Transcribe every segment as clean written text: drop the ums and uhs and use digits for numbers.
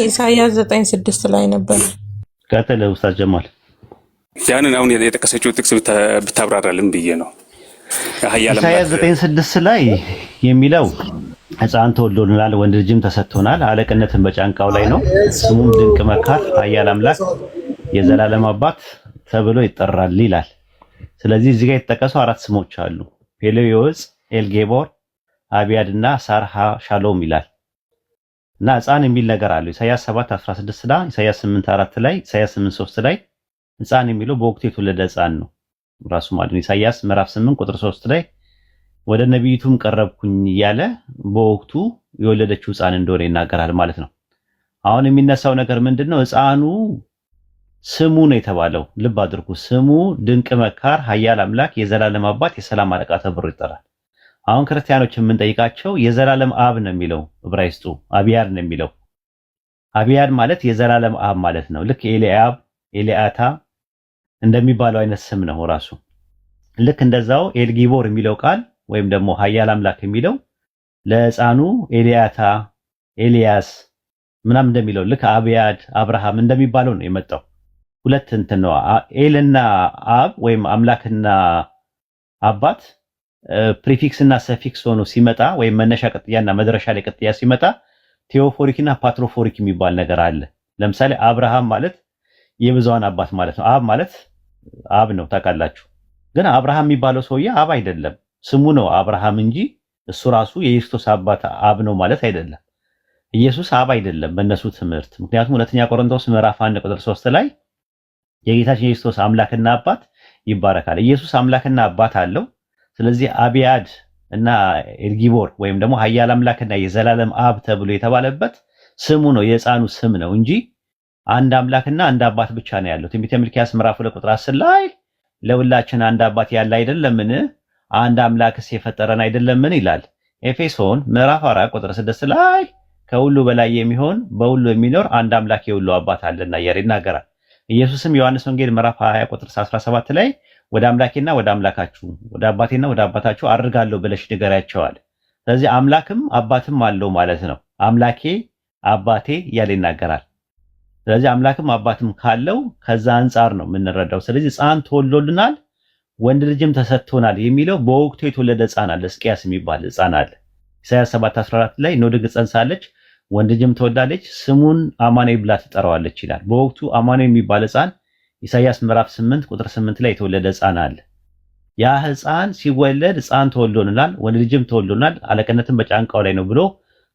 ኢሳያስ 9:6 ላይ ነበር። ቀጥል ኡስታዝ ጀማል። ያንን አሁን የጠቀሰችው ጥቅስ ብታብራራልን ብዬ ነው። ኃያል ኢሳያስ አምላክ 9:6 ላይ የሚለው ሕፃን ተወልዶልናል፣ ወንድ ልጅም ተሰጥቶናል፣ አለቅነትን በጫንቃው ላይ ነው፣ ስሙም ድንቅ መካር፣ ኃያል አምላክ፣ የዘላለም አባት ተብሎ ይጠራል ይላል። ስለዚህ እዚህ ጋር የተጠቀሱ አራት ስሞች አሉ። ፔሌዮጽ፣ ኤልጌቦር፣ አቢያድ እና ሳርሃ ሻሎም ይላል። እና ሕፃን የሚል ነገር አለው። ኢሳያስ 7:16 ላይ፣ ኢሳያስ 8:4 ላይ፣ ኢሳያስ 8:3 ላይ ሕፃን የሚለው በወቅቱ የተወለደ ሕፃን ነው ራሱ ማለት ነው። ኢሳያስ ምዕራፍ 8 ቁጥር 3 ላይ ወደ ነቢይቱም ቀረብኩኝ እያለ በወቅቱ የወለደችው ሕፃን እንደሆነ ይናገራል ማለት ነው። አሁን የሚነሳው ነገር ምንድነው? ሕፃኑ ስሙ ነው የተባለው። ልብ አድርጉ። ስሙ ድንቅ መካር፣ ኃያል አምላክ፣ የዘላለም አባት፣ የሰላም አለቃ ተብሎ ይጠራል። አሁን ክርስቲያኖች የምንጠይቃቸው የዘላለም አብ ነው የሚለው፣ ዕብራይስጡ አብያድ ነው የሚለው። አብያድ ማለት የዘላለም አብ ማለት ነው። ልክ ኤልያብ፣ ኤልያታ እንደሚባለው አይነት ስም ነው ራሱ። ልክ እንደዛው ኤልጊቦር የሚለው ቃል ወይም ደግሞ ኃያል አምላክ የሚለው ለሕፃኑ ኤልያታ፣ ኤልያስ ምናምን እንደሚለው ልክ አብያድ፣ አብርሃም እንደሚባለው ነው የመጣው። ሁለት እንትን ነው፣ ኤልና አብ ወይም አምላክና አባት prefix እና suffix ሆኖ ሲመጣ ወይም መነሻ ቅጥያና መድረሻ ላይ ቅጥያ ሲመጣ theophoric እና patrophoric የሚባል ነገር አለ። ለምሳሌ አብርሃም ማለት የብዙሃን አባት ማለት ነው። አብ ማለት አብ ነው ታውቃላችሁ። ግን አብርሃም የሚባለው ሰውዬ አብ አይደለም፣ ስሙ ነው አብርሃም እንጂ እሱ ራሱ የክርስቶስ አባት አብ ነው ማለት አይደለም። ኢየሱስ አብ አይደለም በእነሱ ትምህርት። ምክንያቱም ሁለተኛ ቆሮንቶስ ምዕራፍ 1 ቁጥር 3 ላይ የጌታችን የክርስቶስ አምላክና አባት ይባረካል። ኢየሱስ አምላክና አባት አለው። ስለዚህ አብያድ እና ኤልጊቦር ወይም ደግሞ ኃያል አምላክና የዘላለም አብ ተብሎ የተባለበት ስሙ ነው፣ የሕፃኑ ስም ነው እንጂ አንድ አምላክና አንድ አባት ብቻ ነው ያለው። ትንቢተ ሚልክያስ ምዕራፍ 2 ቁጥር 10 ላይ ለሁላችን አንድ አባት ያለ አይደለምን? አንድ አምላክስ የፈጠረን አይደለምን? ይላል። ኤፌሶን ምዕራፍ 4 ቁጥር 6 ላይ ከሁሉ በላይ የሚሆን በሁሉ የሚኖር አንድ አምላክ የሁሉ አባት አለና እያለ ይናገራል። ኢየሱስም ዮሐንስ ወንጌል ምዕራፍ 20 ቁጥር 17 ላይ ወደ አምላኬና ወደ አምላካችሁ፣ ወደ አባቴና ወደ አባታችሁ አርጋለሁ ብለሽ ንገሪያቸዋል። ስለዚህ አምላክም አባትም አለው ማለት ነው። አምላኬ አባቴ እያለ ይናገራል። ስለዚህ አምላክም አባትም ካለው ከዛ አንጻር ነው የምንረዳው። ስለዚህ ሕፃን ተወልዶልናል፣ ወንድ ልጅም ተሰጥቶናል የሚለው በወቅቱ የተወለደ ሕፃን አለ፣ ሕዝቅያስ የሚባል ሕፃን አለ። ኢሳያስ 7:14 ላይ እነሆ ድንግል ጸንሳለች፣ ወንድ ልጅም ትወልዳለች፣ ስሙን አማኑኤል ብላ ትጠራዋለች ይላል። በወቅቱ አማኑኤል የሚባል ሕፃን ኢሳያስ ምዕራፍ 8 ቁጥር 8 ላይ የተወለደ ሕፃን አለ። ያ ሕፃን ሲወለድ ሕፃን ተወልዶልናል፣ ወንድ ልጅም ተወልዶልናል፣ አለቅነትም በጫንቃው ላይ ነው ብሎ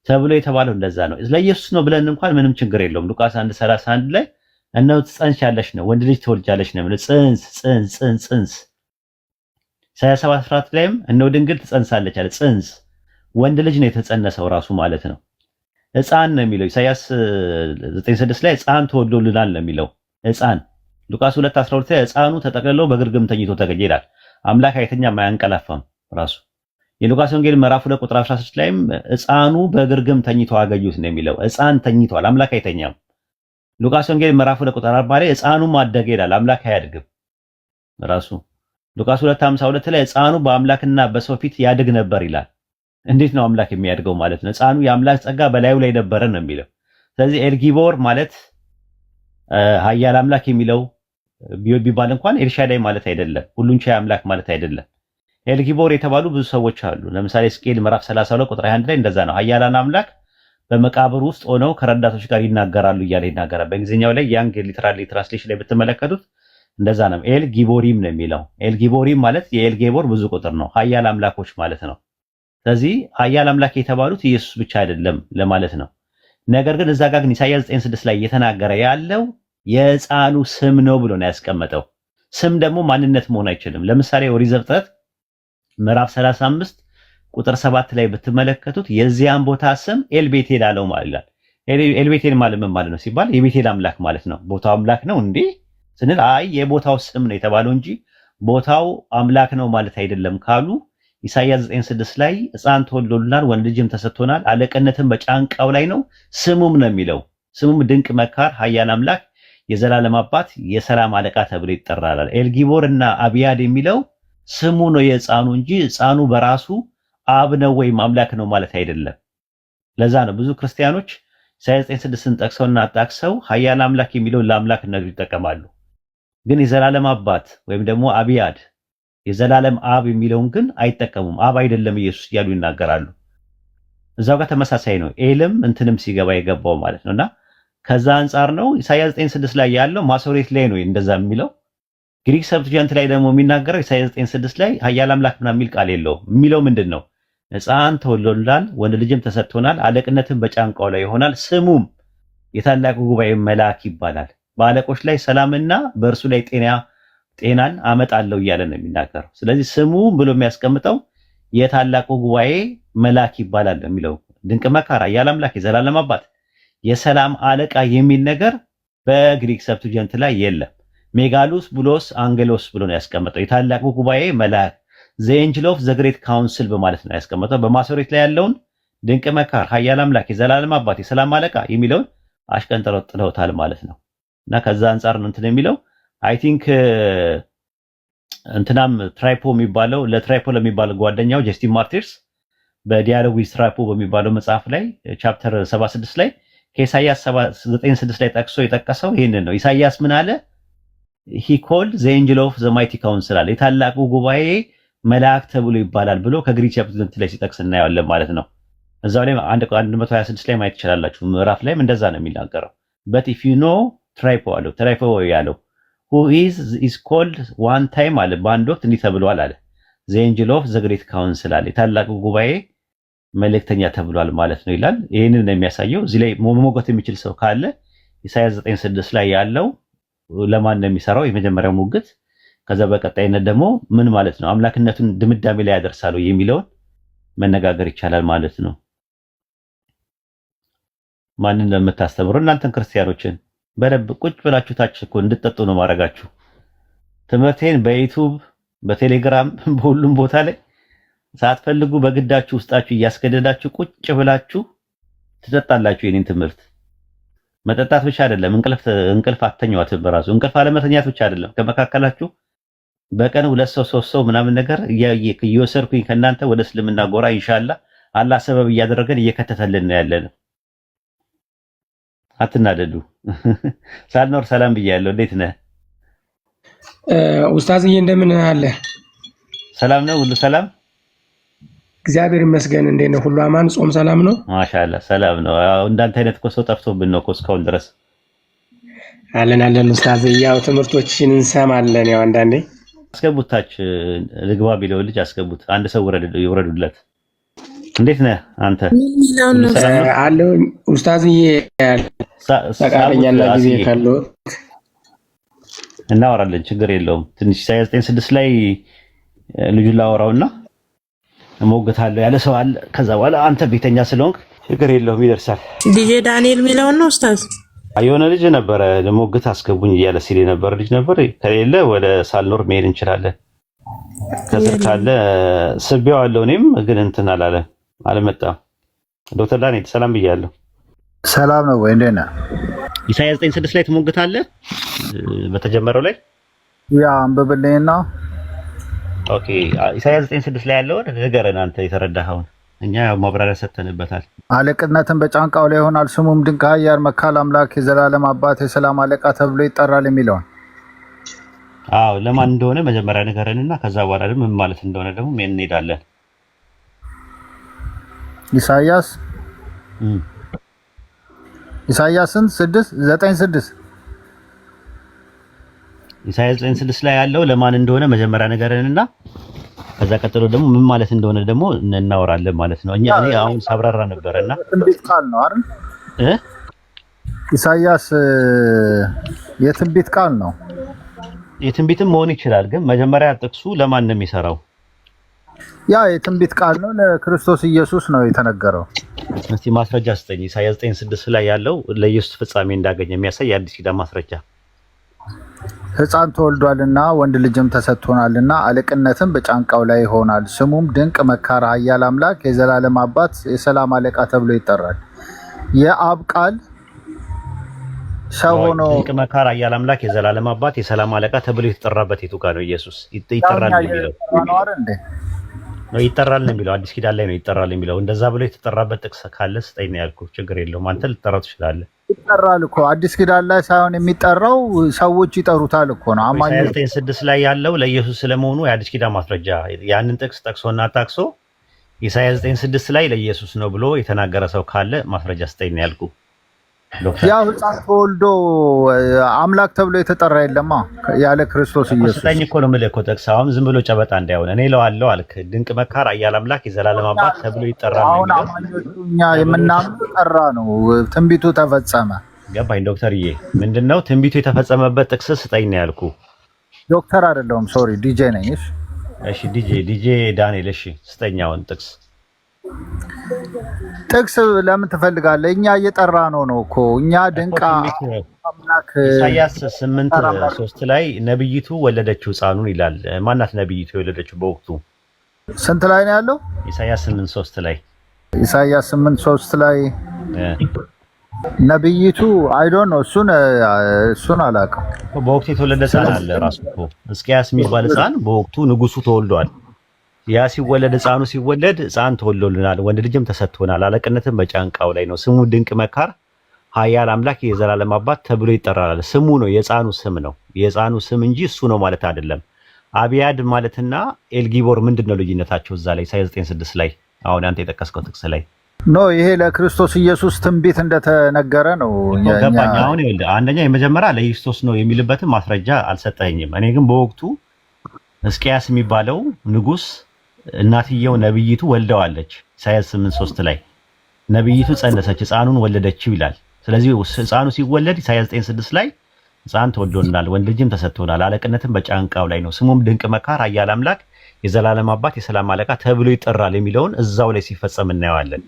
ተብሎ የተባለው እንደዛ ነው። ለኢየሱስ ነው ብለን እንኳን ምንም ችግር የለውም። ሉቃስ 1:31 ላይ እነሆ ትጸንሻለሽ ነው፣ ወንድ ልጅ ትወልጃለሽ ነው የሚለው። ጽንስ፣ ጽንስ፣ ጽንስ፣ ጽንስ። ኢሳያስ 7:14 ላይም እነሆ ድንግል ትጸንሳለች አለ። ጽንስ፣ ወንድ ልጅ ነው የተጸነሰው ራሱ ማለት ነው። ሕፃን ነው የሚለው። ኢሳያስ 9:6 ላይ ሕፃን ተወልዶልናል ነው የሚለው፣ ሕፃን። ሉቃስ 2:12 ላይ ሕፃኑ ተጠቅልሎ በግርግም ተኝቶ ተገኘ ይላል። አምላክ አይተኛም፣ አያንቀላፋም ራሱ። የሉቃስ ወንጌል ምዕራፍ 2 ቁጥር 16 ላይም ሕፃኑ በግርግም ተኝቶ አገኙት ነው የሚለው። ሕፃን ተኝቷል፣ አምላክ አይተኛም። ሉቃስ ወንጌል ምዕራፍ 2 ቁጥር 40 ላይ ሕፃኑም አደገ ይላል። አምላክ አያድግም ራሱ። ሉቃስ 2:52 ላይ ሕፃኑ በአምላክና በሰው ፊት ያድግ ነበር ይላል። እንዴት ነው አምላክ የሚያድገው ማለት ነው? ሕፃኑ የአምላክ ጸጋ በላዩ ላይ ነበረ ነው የሚለው። ስለዚህ ኤልጊቦር ማለት ኃያል አምላክ የሚለው ቢባል እንኳን ኤልሻዳይ ማለት አይደለም። ሁሉን ቻይ አምላክ ማለት አይደለም። ኤልጊቦር የተባሉ ብዙ ሰዎች አሉ። ለምሳሌ ሕዝቅኤል ምዕራፍ 32 ቁጥር 21 ላይ እንደዛ ነው። ኃያላን አምላክ በመቃብር ውስጥ ሆነው ከረዳቶች ጋር ይናገራሉ እያለ ይናገራል። በእንግሊዝኛው ላይ Young Literal Translation ላይ ብትመለከቱት እንደዛ ነው። ኤል ጊቦሪም ነው የሚለው። ኤል ጊቦሪም ማለት የኤል ጌቦር ብዙ ቁጥር ነው። ኃያል አምላኮች ማለት ነው። ስለዚህ ኃያል አምላክ የተባሉት ኢየሱስ ብቻ አይደለም ለማለት ነው። ነገር ግን እዛ ጋር ግን ኢሳይያስ 9:6 ላይ እየተናገረ ያለው የሕፃኑ ስም ነው ብሎ ነው ያስቀመጠው። ስም ደግሞ ማንነት መሆን አይችልም። ለምሳሌ ኦሪት ዘፍጥረት ምዕራፍ 35 ቁጥር 7 ላይ ብትመለከቱት የዚያን ቦታ ስም ኤልቤቴል አለው ማለት ይላል። ኤልቤቴል ማለት ምን ማለት ነው ሲባል የቤቴል አምላክ ማለት ነው። ቦታው አምላክ ነው እንዴ ስንል አይ የቦታው ስም ነው የተባለው እንጂ ቦታው አምላክ ነው ማለት አይደለም ካሉ ኢሳይያስ 9:6 ላይ ሕፃን ተወልዶልናል፣ ወንድ ልጅም ተሰጥቶናል፣ አለቅነትም በጫንቃው ላይ ነው፣ ስሙም ነው የሚለው፣ ስሙም ድንቅ መካር፣ ኃያል አምላክ፣ የዘላለም አባት፣ የሰላም አለቃ ተብሎ ይጠራል። ኤልጊቦር እና አብያድ የሚለው ስሙ ነው የሕፃኑ እንጂ ሕፃኑ በራሱ አብ ነው ወይም አምላክ ነው ማለት አይደለም። ለዛ ነው ብዙ ክርስቲያኖች ኢሳያስ 9:6ን ጠቅሰውና አጣቅሰው ኃያል አምላክ የሚለውን ለአምላክነቱ ይጠቀማሉ። ግን የዘላለም አባት ወይም ደግሞ አብያድ የዘላለም አብ የሚለውን ግን አይጠቀሙም። አብ አይደለም ኢየሱስ እያሉ ይናገራሉ። እዛው ጋር ተመሳሳይ ነው። ኤልም እንትንም ሲገባ የገባው ማለት ነውና ከዛ አንጻር ነው። ኢሳያስ 9:6 ላይ ያለው ማሶሬት ላይ ነው እንደዛ የሚለው። Greek Septuagint ላይ ደግሞ የሚናገረው ኢሳያስ 9:6 ላይ ኃያል አምላክ ምናምን የሚል ቃል የለውም። የሚለው ምንድን ነው? ሕፃን ተወልዶልናል፣ ወንድ ልጅም ተሰጥቶናል፣ አለቅነትም በጫንቃው ላይ ይሆናል፣ ስሙም የታላቁ ጉባኤ መልአክ ይባላል። በአለቆች ላይ ሰላምና በእርሱ ላይ ጤናን አመጣለሁ እያለ ነው የሚናገረው። ስለዚህ ስሙ ብሎ የሚያስቀምጠው የታላቁ ጉባኤ መልአክ ይባላል የሚለው። ድንቅ መካር፣ ኃያል አምላክ፣ የዘላለም አባት፣ የሰላም አለቃ የሚል ነገር በ Greek Septuagint ላይ የለም። ሜጋሉስ ቡሎስ አንጌሎስ ብሎ ነው ያስቀመጠው። የታላቁ ጉባኤ መልአክ፣ the angel of the great council በማለት ነው ያስቀመጠው። በማሶሬት ላይ ያለውን ድንቅ መካር፣ ኃያል አምላክ፣ የዘላለም አባት፣ የሰላም አለቃ የሚለውን አሽቀንጥረው ጥለውታል ማለት ነው። እና ከዛ አንጻር ነው እንትን የሚለው። I think እንትናም ትራይፖ የሚባለው፣ ለትራይፖ ለሚባለው ጓደኛው Justin Martyrs በ Dialogue with Trypho በሚባለው መጽሐፍ ላይ chapter 76 ላይ ከኢሳይያስ 9:6 ላይ ጠቅሶ የጠቀሰው ይህንን ነው። ኢሳይያስ ምን አለ? He called the angel of the mighty council አለ። የታላቁ ጉባኤ መልአክ ተብሎ ይባላል ብሎ ከ Greek Septuagint ላይ ሲጠቅስ እናየዋለን ማለት ነው። እዛው ላይ 126 ላይ ማየት ትችላላችሁ። ምዕራፍ ላይም እንደዛ ነው የሚናገረው። But if you know ትራይፖ አለው፣ ትራይፖ ያለው who is called one time አለ፣ በአንድ ወቅት እንዲህ ተብሏል አለ፣ the angel of the great council አለ፣ የታላቁ ጉባኤ መልእክተኛ ተብሏል ማለት ነው ይላል። ይህንን ነው የሚያሳየው። እዚህ ላይ መሞገት የሚችል ሰው ካለ ኢሳያስ 9:6 ላይ ያለው ለማን ነው የሚሰራው? የመጀመሪያው ሙግት። ከዛ በቀጣይነት ደግሞ ምን ማለት ነው፣ አምላክነቱን ድምዳሜ ላይ ያደርሳሉ የሚለውን መነጋገር ይቻላል ማለት ነው። ማንን ነው የምታስተምሩ? እናንተን ክርስቲያኖችን በደንብ ቁጭ ብላችሁ ታች እኮ እንድትጠጡ ነው ማድረጋችሁ። ትምህርቴን በ YouTube፣ በቴሌግራም፣ በሁሉም ቦታ ላይ ሳትፈልጉ በግዳችሁ ውስጣችሁ እያስገደዳችሁ ቁጭ ብላችሁ ትጠጣላችሁ። የኔን ትምህርት መጠጣት ብቻ አይደለም፣ እንቅልፍ እንቅልፍ አተኛዋትም፣ በራሱ እንቅልፍ አለመተኛት ብቻ አይደለም። ከመካከላችሁ በቀን ሁለት ሰው ሶስት ሰው ምናምን ነገር እየወሰድኩኝ ከእናንተ ወደ እስልምና ጎራ ኢንሻአላህ አላህ ሰበብ እያደረገን እየከተተልን ነው ያለነው። አትናደዱ። ሳልኖር ሰላም ብያለሁ። እንዴት ነህ? ኡስታዝዬ፣ እንደምን አለ? ሰላም ነው? ሁሉ ሰላም? እግዚአብሔር ይመስገን። እንዴት ነው? ሁሉ አማን? ጾም ሰላም ነው? ማሻአላህ ሰላም ነው። እንዳንተ አይነት እኮ ሰው ጠፍቶብን ነው እኮ እስካሁን ድረስ። አለን አለን ኡስታዝዬ። ያው ትምህርቶችን እንሰማለን። ያው አንዳንዴ አስገቡት፣ ታች ልግባ ቢለው ልጅ አስገቡት። አንድ ሰው ይውረዱለት። እንዴት ነህ አንተ? ምን ሁሉ ሰላም ነው? አለው ኡስታዝዬ። ፈቃደኛና ጊዜ ካለው እናወራለን፣ ችግር የለውም። ትንሽ ኢሳያስ 9:6 ላይ ልጁን ላወራውና እሞግታለሁ ያለ ሰው አለ። ከዛ በኋላ አንተ ቤተኛ ስለሆንክ ችግር የለውም፣ ይደርሳል። ዲጄ ዳንኤል የሚለውን ነው ኡስታዝ? የሆነ ልጅ ነበረ ልሞግት አስገቡኝ እያለ ሲል የነበረ ልጅ ነበር። ከሌለ ወደ ሳልኖር መሄድ እንችላለን። ከስር ካለ ስቤው አለው። እኔም ግን እንትን አላለ፣ አልመጣም። ዶክተር ዳንኤል ሰላም ብያለሁ። ሰላም ነው ወይ? እንዴት ነህ? ኢሳያስ 9:6 ላይ ትሞግታለህ በተጀመረው ላይ? Yeah፣ አንብብልኝና። Okay፣ ኢሳያስ 9:6 ላይ ያለውን ንገረን አንተ የተረዳኸውን። እኛ ያው ማብራሪያ ሰጥተንበታል። አለቅነትን በጫንቃው ላይ ይሆናል፣ ስሙም ድንቅ ኃያል መካር አምላክ የዘላለም አባት የሰላም አለቃ ተብሎ ይጠራል የሚለውን። አዎ፣ ለማን እንደሆነ መጀመሪያ ንገረንና ከዛ በኋላ ደግሞ ምን ማለት እንደሆነ ደግሞ እንሄዳለን። ኢሳያስ ኢሳያስን 6 9 6። ኢሳያስ 9:6 ላይ ያለው ለማን እንደሆነ መጀመሪያ ንገረንና ከዛ ቀጥሎ ደግሞ ምን ማለት እንደሆነ ደግሞ እናወራለን ማለት ነው። እኛ እኔ አሁን ሳብራራ ነበረና የትንቢት ቃል ነው አይደል? እ? ኢሳያስ የትንቢት ቃል ነው። የትንቢትም መሆን ይችላል፣ ግን መጀመሪያ ጥቅሱ ለማን ነው የሚሰራው? ያ የትንቢት ቃል ነው፣ ለክርስቶስ ኢየሱስ ነው የተነገረው። እስቲ ማስረጃ ስጠኝ። ኢሳያስ 9:6 ላይ ያለው ለኢየሱስ ፍጻሜ እንዳገኘ የሚያሳይ የአዲስ ኪዳን ማስረጃ። ሕፃን ተወልዷልና ወንድ ልጅም ተሰጥቶናልና አለቅነትም በጫንቃው ላይ ይሆናል። ስሙም ድንቅ መካር፣ ኃያል አምላክ፣ የዘላለም አባት፣ የሰላም አለቃ ተብሎ ይጠራል። የአብ ቃል ሰው ሆኖ ድንቅ መካር፣ ኃያል አምላክ፣ የዘላለም አባት፣ የሰላም አለቃ ተብሎ የተጠራበት የቱ ጋር ነው? ኢየሱስ ይጠራል የሚለው ነው አይደል እንዴ? ነው ይጠራል ነው የሚለው። አዲስ ኪዳን ላይ ነው ይጠራል የሚለው። እንደዛ ብሎ የተጠራበት ጥቅስ ካለ ስጠኝ ነው ያልኩህ። ችግር የለውም፣ አንተ ልትጠራው ትችላለህ። ይጠራል እኮ አዲስ ኪዳን ላይ ሳይሆን የሚጠራው ሰዎች ይጠሩታል እኮ ነው ኢሳያስ አማኞች። 9:6 ላይ ያለው ለኢየሱስ ስለመሆኑ የአዲስ ኪዳን ማስረጃ ያንን ጥቅስ ጠቅሶና ታክሶ ኢሳያስ 9:6 ላይ ለኢየሱስ ነው ብሎ የተናገረ ሰው ካለ ማስረጃ ስጠኝ ነው ያልኩህ ዶክተር። ያው ሕፃን ተወልዶ አምላክ ተብሎ የተጠራ የለማ ያለ ክርስቶስ እኮ ኢየሱስ። ስጠኝ እኮ ነው የምልህ እኮ ጥቅስ። አሁን ዝም ብሎ ጨበጣ እንዳይሆን እኔ እለዋለሁ አልክ። ድንቅ መካር፣ ኃያል አምላክ፣ የዘላለም አባት ተብሎ ይጠራል ነው አሁን የሚለው አማኞቹ እኛ ተብሎ የምናምነው ጠራ ነው፣ ትንቢቱ ተፈጸመ። ገባኝ ዶክተርዬ። ምንድነው ትንቢቱ የተፈጸመበት ጥቅስ ስጠኝ ነው ያልኩህ። ዶክተር አይደለሁም፣ sorry፣ ዲጄ ነኝ። እሺ እሺ ዲጄ ዲጄ ዳንኤል፣ እሺ ስጠኝ አሁን ጥቅስ። ጥቅስ ለምን ትፈልጋለህ? እኛ እየጠራ ነው ነው እኮ እኛ እኮ ድንቅ ትንቢት አምላክ ኢሳያስ 8 ጠራ አምላክ 3 ላይ ነብይቱ ወለደችው ሕፃኑን ይላል። ማናት ነብይቱ የወለደችው በወቅቱ? ስንት ላይ ነው ያለው? ኢሳያስ 8:3 ላይ። ኢሳያስ 8:3 ላይ ነብይቱ I don't know፣ እሱን አላውቅም። እኮ በወቅቱ የተወለደ ሕፃን አለ ራሱ እኮ ሕዝቅያስ የሚባል ሕፃን በወቅቱ ንጉሱ ተወልዷል። ያ ሲወለድ ሕፃኑ ሲወለድ ሕፃን ተወልዶልናል፣ ወንድ ልጅም ተሰጥቶናል፣ አለቅነትም በጫንቃው ላይ ነው፣ ስሙ ድንቅ መካር፣ ኃያል አምላክ፣ የዘላለም አባት ተብሎ ይጠራል። ስሙ ነው፣ የሕፃኑ ስም ነው። የሕፃኑ ስም እንጂ እሱ ነው ማለት አይደለም። አብያድ ማለትና ኤልጊቦር ምንድን ነው ልዩነታቸው? እዛ ላይ ኢሳያስ 9:6 ላይ አሁን አንተ የጠቀስከው ጥቅስ ላይ። No፣ ይሄ ለክርስቶስ ኢየሱስ ትንቢት እንደተነገረ ነው። እኮ እኛ ገባኝ። አሁን ይኸውልህ አንደኛ የመጀመሪያ ለኢየሱስ ነው የሚልበትን ማስረጃ አልሰጠኝም። እኔ ግን በወቅቱ ሕዝቅያስ የሚባለው ንጉስ እናትየው ነብይቱ ወልደዋለች። ኢሳያስ 8:3 ላይ ነብይቱ ጸነሰች፣ ሕፃኑን ወለደችው ይላል። ስለዚህ ሕፃኑ ሲወለድ ኢሳያስ 9:6 ላይ ሕፃን ተወልዶልናል፣ ወንድ ልጅም ተሰጥቶናል፣ አለቅነትም በጫንቃው ላይ ነው፣ ስሙም ድንቅ መካር፣ ኃያል አምላክ፣ የዘላለም አባት፣ የሰላም አለቃ ተብሎ ይጠራል የሚለውን እዛው ላይ ሲፈጸም እናየዋለን።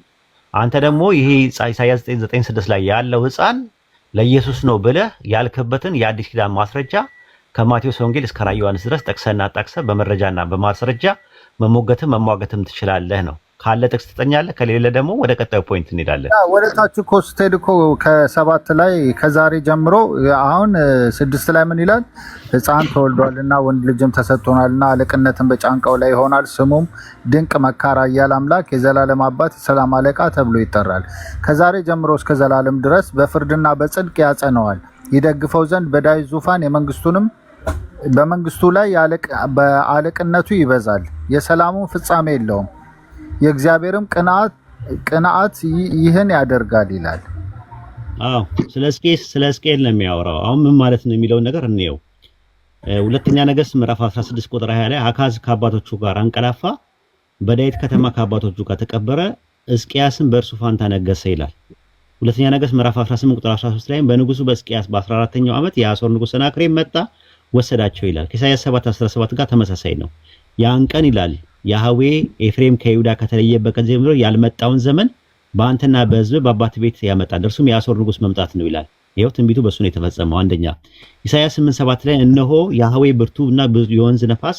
አንተ ደግሞ ይሄ ኢሳያስ 9:6 ላይ ያለው ሕፃን ለኢየሱስ ነው ብለህ ያልክበትን የአዲስ ኪዳን ማስረጃ ከማቴዎስ ወንጌል እስከ ራዕየ ዮሐንስ ድረስ ጠቅሰና ጠቅሰህ በመረጃና በማስረጃ መሞገትም መሟገትም ትችላለህ ነው። ካለ ጥቅስ ትጠኛለህ፣ ከሌለ ደግሞ ወደ ቀጣዩ point እንሄዳለን። ወደ ታች እኮ ስትሄድ እኮ ከሰባት ላይ ከዛሬ ጀምሮ አሁን ስድስት ላይ ምን ይላል? ሕፃን ተወልዷልና ወንድ ልጅም ተሰጥቶናልና አለቅነትን በጫንቃው ላይ ይሆናል። ስሙም ድንቅ መካር፣ ኃያል አምላክ፣ የዘላለም አባት፣ የሰላም አለቃ ተብሎ ይጠራል። ከዛሬ ጀምሮ እስከ ዘላለም ድረስ በፍርድና በጽድቅ ያጸነዋል፣ ይደግፈው ዘንድ በዳዊት ዙፋን የመንግስቱንም በመንግስቱ ላይ በአለቅነቱ ይበዛል። የሰላሙ ፍጻሜ የለውም። የእግዚአብሔርም ቅንዓት ይህን ያደርጋል ይላል። አዎ፣ ስለ ሕዝቅኤል ነው የሚያወራው። አሁን ምን ማለት ነው የሚለውን ነገር እንየው። ሁለተኛ ነገሥት ምዕራፍ 16 ቁጥር 20 ላይ አካዝ ከአባቶቹ ጋር አንቀላፋ፣ በዳዊት ከተማ ከአባቶቹ ጋር ተቀበረ፣ ሕዝቅያስም በእርሱ ፋንታ ነገሰ ይላል። ሁለተኛ ነገሥት ምዕራፍ 18 ቁጥር 13 ላይ በንጉሱ በሕዝቅያስ በ14ኛው ዓመት የአሦር ንጉሥ ሰናክሬም መጣ ወሰዳቸው ይላል። ከኢሳይያስ 7 17 ጋር ተመሳሳይ ነው። ያን ቀን ይላል ያህዌ ኤፍሬም ከይሁዳ ከተለየበት ቀን ጀምሮ ያልመጣውን ዘመን በአንተና በሕዝብህ በአባትህ ቤት ያመጣል፣ እርሱም የአሦር ንጉሥ መምጣት ነው ይላል። ይኸው ትንቢቱ በእሱ ነው የተፈጸመው። አንደኛ ኢሳይያስ 8:7 ላይ እነሆ ያህዌ ብርቱ እና ብዙ የወንዝ ነፋስ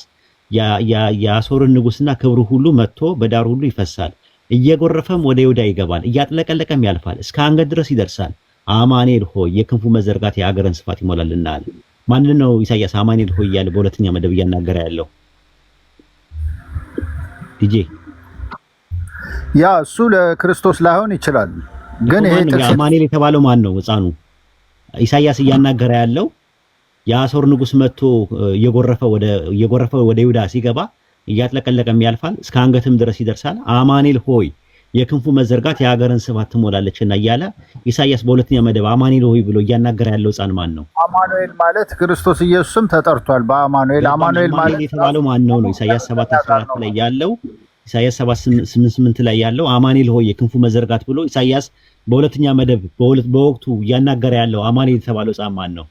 የአሦርን ንጉሥና ክብሩ ሁሉ መጥቶ በዳሩ ሁሉ ይፈሳል፣ እየጎረፈም ወደ ይሁዳ ይገባል፣ እያጥለቀለቀም ያልፋል፣ እስከ አንገት ድረስ ይደርሳል። አማኑኤል ሆይ የክንፉ መዘርጋት የአገርን ስፋት ይሞላልና አለ። ማንን ነው ኢሳይያስ አማኑኤል ሆይ እያለ በሁለተኛ መደብ እያናገረ ያለው? ዲጄ። ያ እሱ ለክርስቶስ ላይሆን ይችላል፣ ግን እኮ ይሄ ማን ነው ጥቅስ የአማኑኤል የተባለው? ማን ነው ሕፃኑ? ኢሳይያስ እያናገረ ያለው የአሦር ንጉሥ መጥቶ እየጎረፈ ወደ ይሁዳ ሲገባ እያጥለቀለቀም ያልፋል፣ እስከ አንገትም ድረስ ይደርሳል። አማኑኤል ሆይ የክንፉ መዘርጋት የሀገርን ስፋት ትሞላለችና እያለ ኢሳይያስ በሁለተኛ መደብ አማኑኤል ሆይ ብሎ እያናገረ ያለው ሕፃን ማን ነው? አማኑኤል ማለት ክርስቶስ ኢየሱስም ተጠርቷል በአማኑኤል። ገባኝ። አማኑኤል አማኑኤል ማለት የተባለው ማን ነው ነው ኢሳይያስ ከኛ ጋር 7:14 ነው ላይ ማለት ያለው፣ ኢሳይያስ 7:8 ላይ ያለው አማኑኤል ሆይ የክንፉ መዘርጋት ብሎ ኢሳይያስ በሁለተኛ መደብ በወቅቱ እያናገረ ያለው አማኑኤል የተባለው ሕፃን ማን ነው?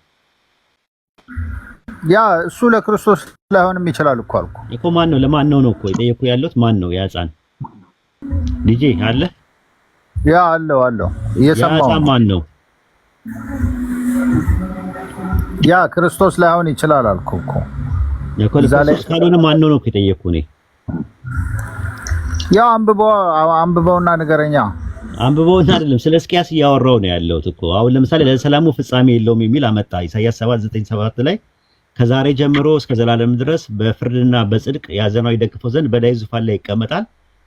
ያ እሱ ለክርስቶስ ላይሆንም ይችላል እኮ አልኩ። እኮ ማን ነው? ለማን ነው ነው እኮ የጠየኩ ያለሁት፣ ማን ነው ያ ሕፃን? ዲጄ አለ? ያ አለው አለው፣ ያ እየሰማው ሕፃን ነው። ማን ነው? ያ ክርስቶስ ላይሆን ይችላል አልኩ እኮ። እኮ እዛ ላይ ለክርስቶስ ካልሆነ ማን ነው ነው እኮ የጠየኩ እኔ። ያ አንብበው አንብበውና ንገረኛ። አንብበውና አይደለም፣ ስለ ሕዝቅያስ እያወራው ነው ያለሁት እኮ። አሁን ለምሳሌ ለሰላሙ ፍጻሜ የለውም የሚል አመጣ ኢሳይያስ 7:9 7 ላይ። ከዛሬ ጀምሮ እስከ ዘላለም ድረስ በፍርድና በጽድቅ ያዘናው ይደግፈው ዘንድ በዳዊት ዙፋን ላይ ይቀመጣል።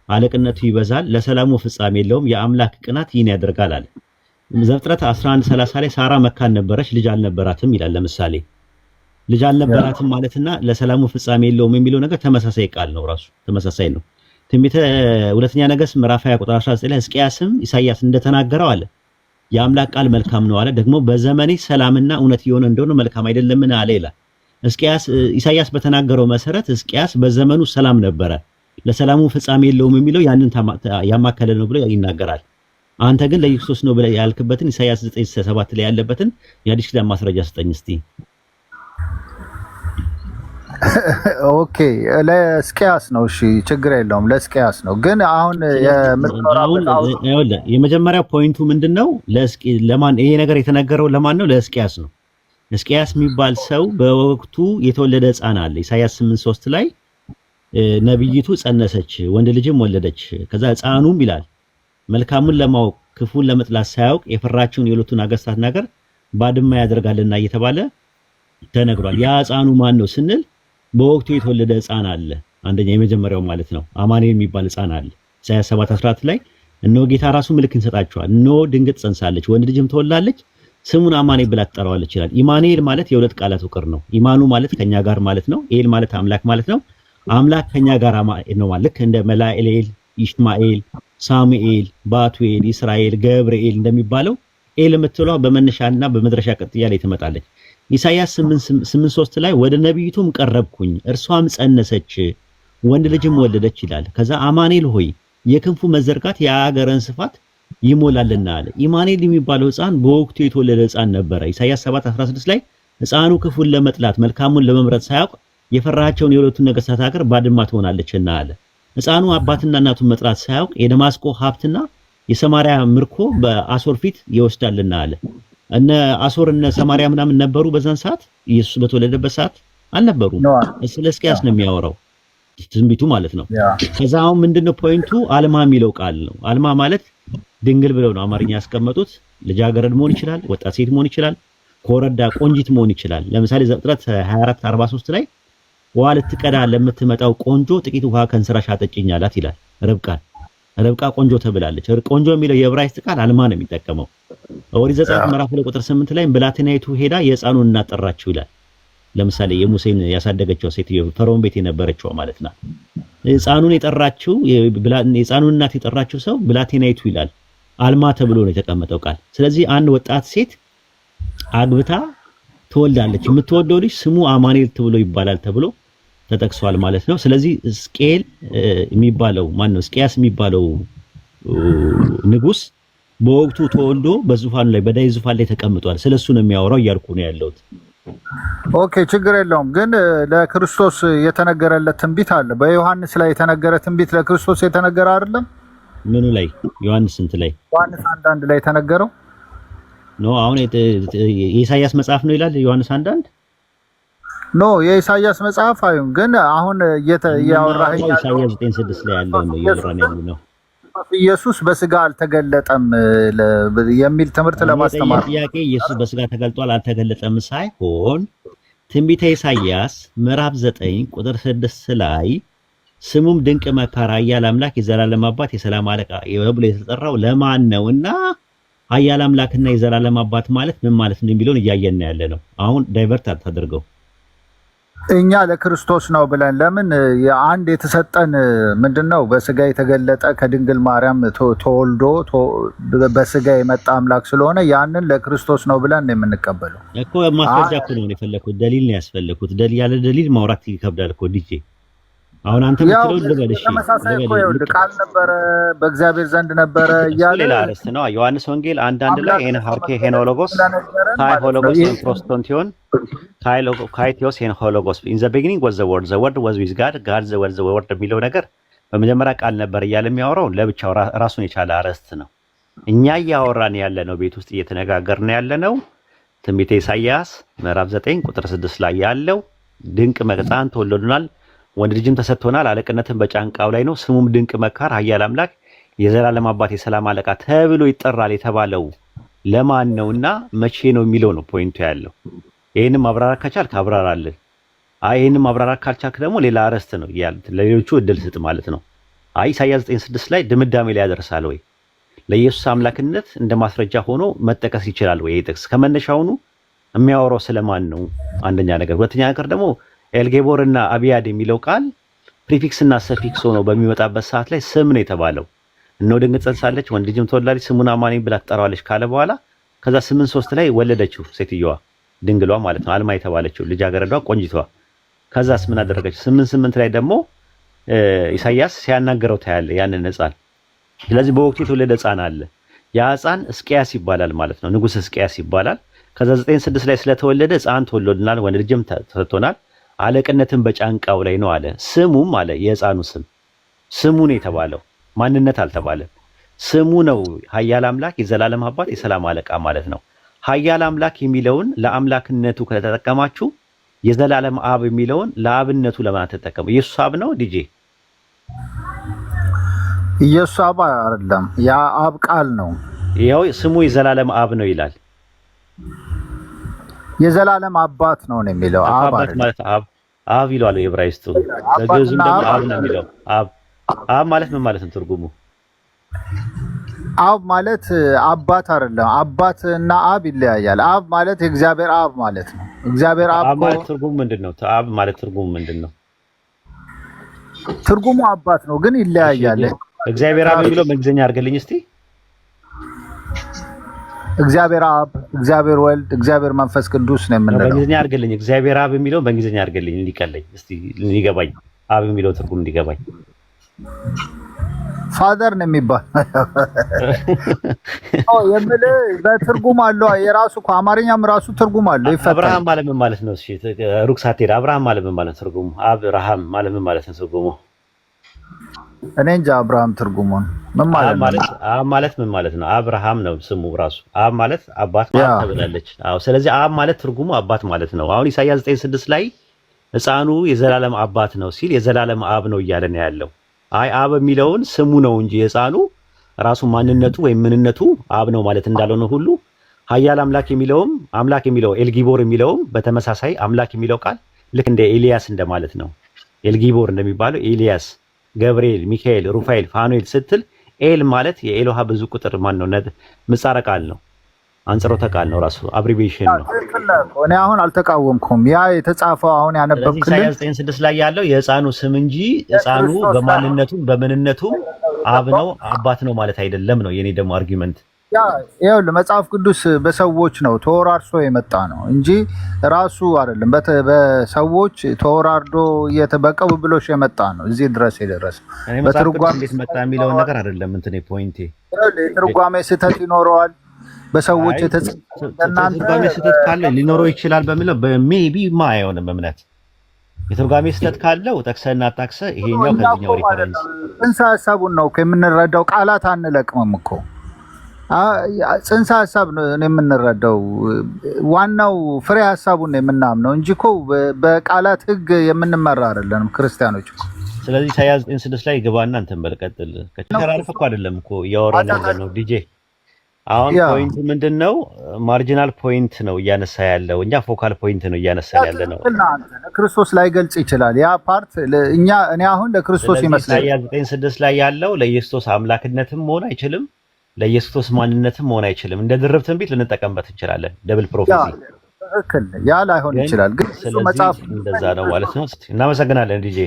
አለቅነቱ ይበዛል፣ ለሰላሙ ፍጻሜ የለውም። የአምላክ ቅናት ይህን ያደርጋል አለ። ዘፍጥረት 11:30 ላይ ሳራ መካን ነበረች፣ ልጅ አልነበራትም ይላል። ለምሳሌ ልጅ አልነበራትም ማለትና ለሰላሙ ፍጻሜ የለውም የሚለው ነገር ተመሳሳይ ቃል ነው፣ ራሱ ተመሳሳይ ነው። ትንቢተ ሁለተኛ ነገሥት ምዕራፍ 20 ቁጥር 19 ላይ ሕዝቅያስም ኢሳይያስ እንደተናገረው አለ የአምላክ ቃል መልካም ነው አለ። ደግሞ በዘመኔ ሰላምና እውነት የሆነ እንደሆነ መልካም አይደለምን አለ ይላል። ሕዝቅያስ ኢሳይያስ በተናገረው መሰረት ሕዝቅያስ በዘመኑ ሰላም ነበረ፣ ለሰላሙ ፍጻሜ የለውም የሚለው ያንን ያማከለ ነው ብሎ ይናገራል። አንተ ግን ለኢየሱስ ነው ብለህ ያልክበትን ኢሳይያስ 9:7 ላይ ያለበትን የአዲስ ኪዳን ማስረጃ ስጠኝ እስቲ። Okay፣ ለሕዝቅያስ ነው። እሺ፣ ችግር የለውም፣ ለሕዝቅያስ ነው። ግን አሁን የምትኖራበት የመጀመሪያው point ኡ ምንድነው? ለማን ይሄ ነገር የተነገረው ለማን ነው? ለሕዝቅያስ ነው። ሕዝቅያስ የሚባል ሰው በወቅቱ የተወለደ ሕፃን አለ። ኢሳይያስ 8:3 ላይ ነብይቱ ጸነሰች፣ ወንድ ልጅም ወለደች። ከዛ ሕፃኑም ይላል መልካሙን ለማወቅ ክፉን ለመጥላት ሳያውቅ የፈራቸውን የሁለቱን ነገስታት ነገር ባድማ ያደርጋልና እየተባለ ተነግሯል። ያ ሕፃኑ ማን ነው ስንል በወቅቱ የተወለደ ሕፃን አለ። አንደኛ የመጀመሪያው ማለት ነው አማኑኤል የሚባል ሕፃን አለ። ኢሳይያስ 7:14 ላይ እነሆ ጌታ ራሱ ምልክት ይሰጣችኋል፣ እነሆ ድንግል ትጸንሳለች፣ ወንድ ልጅም ትወልዳለች፣ ስሙን አማኑኤል ብላ ትጠራዋለች ይላል። ኢማኑኤል ማለት የሁለት ቃላት ውቅር ነው። ኢማኑ ማለት ከኛ ጋር ማለት ነው። ኤል ማለት አምላክ ማለት ነው። አምላክ ከኛ ጋር ነው ማለት ልክ እንደ መላኤል፣ ይሽማኤል፣ ሳሙኤል፣ ባቱኤል፣ እስራኤል፣ ገብርኤል እንደሚባለው ኤል የምትለዋ በመነሻና በመድረሻ ቅጥያ ላይ ትመጣለች። ኢሳይያስ 8:3 ላይ ወደ ነቢይቱም ቀረብኩኝ እርሷም ጸነሰች ወንድ ልጅም ወለደች ይላል። ከዛ አማኑኤል ሆይ የክንፉ መዘርጋት የአገርን ስፋት ይሞላልና አለ። ኢማኑኤል የሚባለው ሕፃን በወቅቱ የተወለደ ሕፃን ነበረ። ኢሳይያስ 7:16 ላይ ሕፃኑ ክፉን ለመጥላት መልካሙን ለመምረጥ ሳያውቅ የፈራቸውን የሁለቱን ነገስታት ሀገር ባድማ ትሆናለችና አለ። ሕፃኑ አባትና እናቱን መጥራት ሳያውቅ የደማስቆ ሀብትና የሰማሪያ ምርኮ በአሶር ፊት ይወስዳልና አለ። እነ አሶር እነ ሰማሪያ ምናምን ነበሩ በዛን ሰዓት ኢየሱስ በተወለደበት ሰዓት አልነበሩም። ስለ ሕዝቅያስ ነው የሚያወራው ትንቢቱ ማለት ነው። ከዛ አሁን ምንድነው point ኡ? አልማ የሚለው ቃል ነው። አልማ ማለት ድንግል ብለው ነው አማርኛ ያስቀመጡት። ልጃገረድ መሆን ይችላል፣ ወጣት ሴት መሆን ይችላል፣ ኮረዳ ቆንጂት መሆን ይችላል። ለምሳሌ ዘፍጥረት 24:43 ላይ ውሃ ልትቀዳ ለምትመጣው ቆንጆ ጥቂት ውሃ ከእንስራሽ አጠጪኝ አላት ይላል ርብቃን። ርብቃ ቆንጆ ተብላለች። ቆንጆ የሚለው የዕብራይስጥ ቃል አልማ ነው የሚጠቀመው። ኦሪት ዘጸአት ምዕራፍ 2 ቁጥር 8 ላይ ብላቴናይቱ ሄዳ የሕፃኑን እናት ጠራችው ይላል። ለምሳሌ የሙሴን ያሳደገችው ሴትዮ ፈርዖን ቤት የነበረችው ማለት ናት። ሕፃኑን የጠራችው የሕፃኑን እናት የጠራችው ሰው ብላቴናይቱ ይላል። አልማ ተብሎ ነው የተቀመጠው ቃል። ስለዚህ አንድ ወጣት ሴት አግብታ ትወልዳለች። የምትወልደው ልጅ ስሙ አማኑኤል ተብሎ ይባላል ተብሎ ተጠቅሷል ማለት ነው። ስለዚህ ሕዝቅኤል የሚባለው ማን ነው? ሕዝቅያስ የሚባለው ንጉስ በወቅቱ ተወልዶ በዙፋኑ ላይ በዳዊት ዙፋን ላይ ተቀምጧል። ስለሱ ነው የሚያወራው እያልኩ ነው ያለሁት። Okay፣ ችግር የለውም። ግን ለክርስቶስ የተነገረለት ትንቢት አለ። በዮሐንስ ላይ የተነገረ ትንቢት ለክርስቶስ የተነገረ አይደለም? ምኑ ላይ? ዮሐንስ ስንት ላይ? ዮሐንስ 1:1 ላይ የተነገረው። No፣ አሁን የኢሳይያስ መጽሐፍ ነው ይላል ዮሐንስ 1:1። No፣ የኢሳይያስ መጽሐፍ አይሁን፣ ግን አሁን እያወራኸኝ ኢሳይያስ 9:6 ላይ ያለው ነው እያወራን ያለው ነው። ኢየሱስ በስጋ አልተገለጠም የሚል ትምህርት ለማስተማር። ጥያቄ ኢየሱስ በስጋ ተገልጧል አልተገለጠም ሳይሆን ትንቢተ ኢሳይያስ ምዕራፍ 9 ቁጥር 6 ላይ ስሙም ድንቅ መካር፣ ኃያል አምላክ፣ የዘላለም አባት፣ የሰላም አለቃ ብሎ የተጠራው ለማን ነውና ኃያል አምላክና የዘላለም አባት ማለት ምን ማለት ነው የሚለውን እያየን ያለ ነው። አሁን divert አታድርገው። እኛ ለክርስቶስ ነው ብለን ለምን የአንድ የተሰጠን ምንድን ነው? በስጋ የተገለጠ ከድንግል ማርያም ተወልዶ በስጋ የመጣ አምላክ ስለሆነ ያንን ለክርስቶስ ነው ብለን ነው የምንቀበለው። እኮ ማስረጃ እኮ ነው የፈለኩት፣ ደሊል ነው ያስፈለኩት። ያለ ደሊል ማውራት ይከብዳል እኮ ዲጄ። አሁን አንተ የምትለው ልበል፣ እሺ፣ ተመሳሳይ እኮ ይኸውልህ፣ ቃል ነበረ በእግዚአብሔር ዘንድ ነበረ እያለ ሌላ አርዕስት ነው። ዮሐንስ ወንጌል 1:1 ላይ ἐν ἀρχῇ ἦν ὁ λόγος καὶ ὁ λόγος ἦν πρὸς τὸν θεόν καὶ θεὸς ἦν ὁ λόγος, in the beginning was the Word, the Word was with God, God the was the Word የሚለው ነገር በመጀመሪያ ቃል ነበር እያለ የሚያወራው ለብቻው ራሱን የቻለ አርዕስት ነው። እኛ እያወራን ያለ ነው፣ ቤት ውስጥ እየተነጋገርን ያለ ነው ትንቢተ ኢሳይያስ ምዕራፍ 9 ቁጥር 6 ላይ ያለው ድንቅ ሕፃን ተወልዶልናል፣ ወንድ ልጅም ተሰጥቶናል፣ አለቅነትን በጫንቃው ላይ ነው፣ ስሙም ድንቅ መካር፣ ኃያል አምላክ፣ የዘላለም አባት፣ የሰላም አለቃ ተብሎ ይጠራል የተባለው ለማን ነውና መቼ ነው የሚለው ነው point ኡ ያለው። ይህንም ማብራራት ከቻልክ አብራራልን። አይ ይህንን ማብራራት ካልቻልክ ደግሞ ሌላ አርዕስት ነው ያሉት፣ ለሌሎቹ እድል ስጥ ማለት ነው። አይ ኢሳያስ 9:6 ላይ ድምዳሜ ላይ ያደርሳል ወይ? ለኢየሱስ አምላክነት እንደ ማስረጃ ሆኖ መጠቀስ ይችላል ወይ? ይህ ጥቅስ ከመነሻውኑ የሚያወራው ስለማን ነው? አንደኛ ነገር። ሁለተኛ ነገር ደግሞ ኤልጌቦር እና አብያድ የሚለው ቃል prefix እና suffix ሆኖ በሚመጣበት ሰዓት ላይ ስም ነው የተባለው። እነሆ ድንግል ጸንሳለች፣ ወንድ ልጅም ትወልዳለች፣ ስሙን አማኑኤል ብላ ትጠራዋለች ካለ በኋላ ከዛ 8:3 ላይ ወለደችው ሴትየዋ ድንግሏ ማለት ነው፣ አልማ የተባለችው ልጃገረዷ ቆንጂቷ። ከዛስ ምን አደረገች? 8:8 ላይ ደግሞ ኢሳያስ ሲያናገረው ታያለ ያንን ሕፃን። ስለዚህ በወቅቱ የተወለደ ሕፃን አለ። ያ ሕፃን ሕዝቅያስ ይባላል ማለት ነው። ንጉሥ ሕዝቅያስ ይባላል። ከዛ 9:6 ላይ ስለተወለደ ሕፃን ተወልዶልናል፣ ወንድ ልጅም ተሰጥቶናል፣ አለቅነትን በጫንቃው ላይ ነው አለ። ስሙም አለ የሕፃኑ ስም ስሙ ነው የተባለው፣ ማንነት አልተባለም። ስሙ ነው ኃያል አምላክ የዘላለም አባት የሰላም አለቃ ማለት ነው። ኃያል አምላክ የሚለውን ለአምላክነቱ ከተጠቀማችሁ የዘላለም አብ የሚለውን ለአብነቱ ለማን ተጠቀሙ? ኢየሱስ አብ ነው ዲጄ? ኢየሱስ አብ አይደለም፣ ያ አብ ቃል ነው። ይኸው ስሙ የዘላለም አብ ነው ይላል። የዘላለም አባት ነው ነው የሚለው አብ አባት አይደለም። ማለት አብ አብ ይለዋል የዕብራይስጡ። በግዕዙም አባትና ደግሞ አብ አብ ነው የሚለው። አብ አብ ማለት ምን ማለት ነው ትርጉሙ? አብ ማለት አባት አይደለም። አባት እና አብ ይለያያል። አብ ማለት የእግዚአብሔር አብ ማለት ነው። እግዚአብሔር አብ አብ ማለት ከሆነ ትርጉሙ ምንድን ነው? አብ ማለት ትርጉሙ ምንድን ነው? ትርጉሙ አባት ነው፣ ግን እሺ ይለያያል። እግዚአብሔር አብ የሚለው በእንግሊዝኛ አድርግልኝ እስቲ። እግዚአብሔር አብ፣ እግዚአብሔር ወልድ፣ እግዚአብሔር መንፈስ ቅዱስ ነው የምንለው። በእንግሊዝኛ አድርግልኝ። እግዚአብሔር አብ የሚለው በእንግሊዝኛ አድርግልኝ እንዲቀለኝ እስቲ እንዲገባኝ፣ አብ የሚለው ትርጉም እንዲገባኝ። Father ነው የሚባል የምልህ በትርጉም አለው። የራሱ እኮ አማርኛም ራሱ ትርጉም አለው፣ ይፈታል። አብርሃም ማለት ምን ማለት ነው? እሺ ሩቅ ሳትሄድ አብርሃም ማለት ምን ማለት ነው ትርጉሙ? አብርሃም ማለት ምን ማለት ነው ትርጉሙ? እኔ እንጃ አብርሃም ትርጉሙን ምን አብ ማለት ነው? ማለት አብ ማለት ምን ማለት ነው? አብርሃም ነው ስሙ ራሱ። አብ ማለት አባት አብ ተብላለች። አዎ፣ ስለዚህ አብ ማለት ትርጉሙ አባት ማለት ነው። አሁን ኢሳይያስ 9:6 ላይ ሕፃኑ የዘላለም አባት ነው ሲል የዘላለም አብ ነው እያለ ነው ያለው። አይ አብ የሚለውን ስሙ ነው እንጂ የሕፃኑ ራሱ ማንነቱ ወይም ምንነቱ አብ ነው ማለት እንዳልሆነ ሁሉ ኃያል አምላክ የሚለውም አምላክ የሚለው ኤልጊቦር የሚለውም በተመሳሳይ አምላክ የሚለው ቃል ልክ እንደ ኤልያስ እንደማለት ነው። ኤልጊቦር እንደሚባለው ኤልያስ፣ ገብርኤል፣ ሚካኤል፣ ሩፋኤል፣ ፋኑኤል ስትል ኤል ማለት የኤሎሃ ብዙ ቁጥር ማን ነው? ምህጻረ ቃል ነው። አንጽሮተ ቃል ነው። ራሱ abbreviation ነው። ትክክል ነህ እኮ። እኔ አሁን አልተቃወምኩም። ያ የተጻፈው አሁን ስለዚህ ያነበብክልን ኢሳይያስ 9:6 ላይ ያለው የሕፃኑ ስም እንጂ ሕፃኑ የክርስቶስ በማንነቱም በምንነቱም አብ ነው አባት ነው ማለት አይደለም ነው የኔ ደግሞ argument። ያ ይኸውልህ መጽሐፍ ቅዱስ በሰዎች ነው ተወራርሶ የመጣ ነው እንጂ ራሱ አይደለም። በሰዎች ተወራርዶ በቅብብሎሽ የመጣ ነው እዚህ ድረስ የደረሰው። እኔ መጽሐፍ ቅዱስ በትርጓሜ እንዴት መጣ የሚለውን ነገር አይደለም እንትኔ point ኤ። ይኸውልህ የትርጓሜ ስህተት ይኖረዋል። በሰዎች አይ የተጻፈ ለእናንተ ትርጓሜ ስህተት ካለ ሊኖረው ይችላል በሚለው በ maybe ማ አይሆንም እምነት የትርጓሜ ስህተት ካለው ጠቅሰህና አጣቅሰህ ይሄኛው እኛ ከዚህኛው እኮ ማለት reference ነው ጽንሰ ሀሳቡን ነው እኮ የምንረዳው፣ ቃላት አንለቅምም እኮ። ጽንሰ ሀሳብ ነው የምንረዳው። ዋናው ፍሬ ሀሳቡን ነው የምናምነው እንጂ እኮ በቃላት ሕግ የምንመራ አይደለንም ክርስቲያኖች እኮ። ስለዚህ ኢሳይያስ 9:6 ላይ ግባና እንትን በል ቀጥል። ከተራርፍ እኮ አይደለም እኮ እያወራን ያለ ነው ዲጄ። አሁን point ኡ ምንድን ነው? Marginal point ነው እያነሳ ያለው፣ እኛ focal point ነው እያነሳን ያለ ነው። ትክክል ነህ አንተ። ለክርስቶስ ላይገልጽ ይችላል ያ part። እኛ እኔ አሁን ለክርስቶስ ስለዚህ ይመስለኛል ኢሳይያስ 9:6 ላይ ያለው ለኢየሱስ አምላክነትም መሆን አይችልም፣ ለኢየሱስ ማንነትም መሆን አይችልም። እንደ ድርብ ትንቢት ልንጠቀምበት እንችላለን። Double prophecy ትክክል፣ ያ ላይሆን ግን ይችላል፣ ግን እሱ ስለዚህ መጽሐፍ እንደዛ ነው ማለት ነው። እናመሰግናለን ዲጄ።